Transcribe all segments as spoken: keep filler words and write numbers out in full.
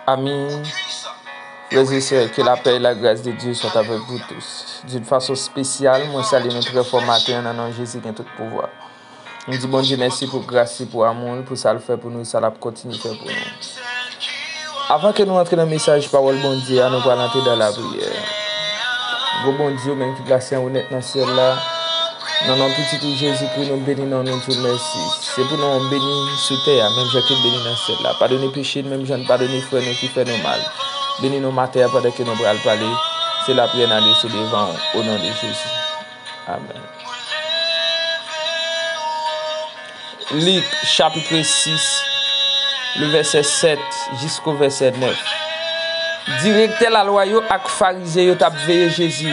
Amen. Frères et sœurs, que la paix et la grâce de Dieu soient avec vous tous. D'une façon spéciale, mwen salye nou trè fò maten an nan non Jezi gen tout pouvwa. Nou di Bondye mèsi pou gras li, pou amou l, pou sa l fè pou nou, sa l ap kontinye fè pou nou. Avan ke nou antre nan mesaj pawòl Bondye a, nou pral antre dan lapriyè. Gwo Bondye, ou menm ki plase anwo nèt nan syèl la, nan non pitit ou Jezikri, nou beni non, nou di w mèsi. Se pou non w beni sou tè a, menm jan ke l beni nan syèl la. Padone peche n, menm jan n padone frè nou ki fè nou mal. Beni nou maten an pandan ke nou pral pale. Se lapriyè n adrese devan w, o non de Jezi. Amen. Lik, chapitre sis, le vèsè sèt jisko vèsè nèf. Direktè lalwa yo ak Farizyen yo t ap veye Jezi,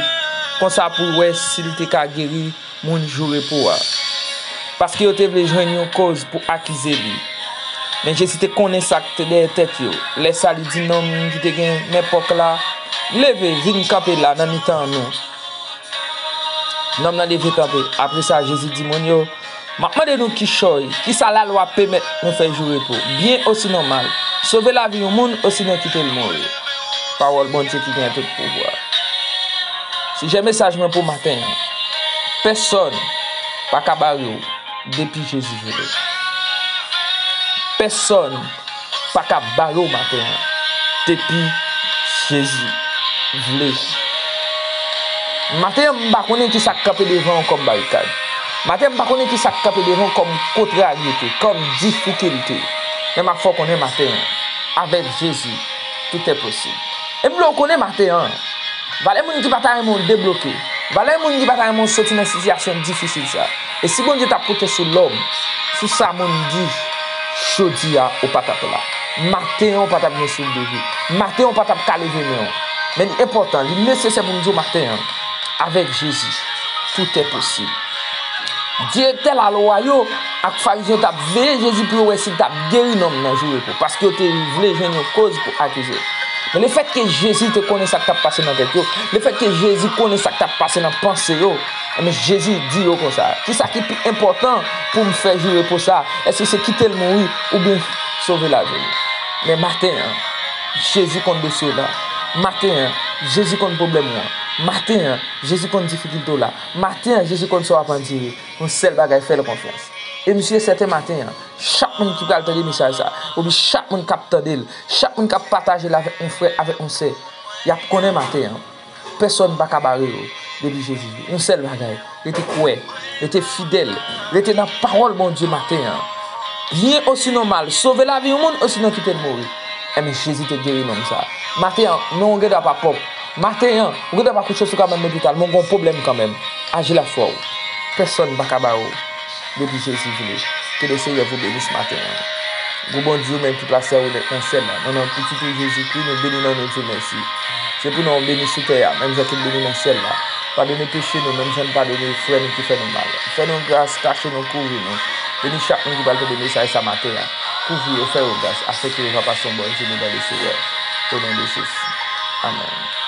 konsa pou wè si l te ka geri moun jou repo a, paske yo te vle jwenn yon koz pou akize li. Men Jezi te konnen sa k te dèyè tèt yo. Lè sa, li di nonm ki te gen men pòk la, "Leve, vin kanpe la nan mitan nou." Nonm nan leve kanpe. Apre sa, Jezi di moun yo, "M ap mande nou kichòy, kisa lalwa pèmèt nou fè jou repo? Byen osinon mal? Sove lavi yon moun osinon kite l mouri?" Pawòl Bondye ki gen tout pouvwa. Sijè mesaj mwen pou maten an: pèsòn pa ka bare w depi Jezi vle. Pèsòn pa ka bare w maten an depi Jezi vle. Maten an, m pa konnen kisa k kanpe devan w kòm barikad. Maten an, m pa konnen kisa k kanpe devan w kòm kontraryete, kòm difikilte. Men m ap fè w konnen maten an, avèk Jezi, tout est possible. E m vle w konnen maten an, valè moun ki pa ta renmen w debloke, valè moun ki pa ta renmen w soti nan sitiyasyon difisil sa. E si Bondye t ap konte sou lòm, sou sa moun di, jodi a ou pa t ap la. Maten an ou pa t ap gen souf de vi. Maten an ou pa t ap ka leve men w. Men li enpòtan, li nesesè pou m di w maten an, avèk Jezi, tout est possible. Direktè lalwa yo ak Farizyen yo t ap veye Jezi pou yo wè si l t ap geri nonm nan jou repo, paske yo te vle jwenn yon koz pou akize l. Men lefètke Jezi te konnen sa k t ap pase nan tèt yo, lefètke Jezi konnen sa k t ap pase nan panse yo, enben, Jezi di yo konsa, "Kisa ki pi enpòtan pou m fè jou repo sa? Èske se kite l mouri oubyen sove lavi l?" Men maten an, Jezi konn dosye w la. Maten an, Jezi konn pwoblèm ou an. Maten an, Jezi konn difikilte w la. Maten an, Jezi konn sa w ap andire. Yon sèl bagay, fè l konfyans. E m si e sèten maten an, chak moun ki pral tande mesaj sa, oubyen chak moun k ap tande l, chak moun k ap pataje l avèk yon frè, avèk yon sè, y ap konnen maten an, pèsòn pa ka bare yo depi Jezi vle. Yon sèl bagay, rete kwè, rete fidèl, rete nan pawòl Bondye maten an. Byen osinon mal, sove lavi yon moun osinon kite l mouri. Enben, Jezi te geri nonm sa a. Maten an, men w gen dwa pa pwòp. Maten an, ou gen dwa pa kouche sou kabann lopital, men w gen yon pwoblèm kanmenm. Aji lafwa w. Pèsòn pa ka ba ou depi Jezi vle. Ke le Senyè vous bénisse maten an. Gwo Bondye, ou menm ki plase anwo nèt nan syèl la, nan non pitit ou Jezikri, nou beni non, nou di w mèsi. Se pou non w beni sou tè a, menm jan ke l beni nan syèl la. Padone peche nou, menm jan n padone frè nou ki fè nou mal. Fè nou gras, kache nou, kouvri nou. Beni chak moun ki pral tande mesaj sa maten an. Kouvri yo, fè yo gras, afenke yo va pase yon bòn jounen dans le Seigneur. O non de Jezi. Amèn.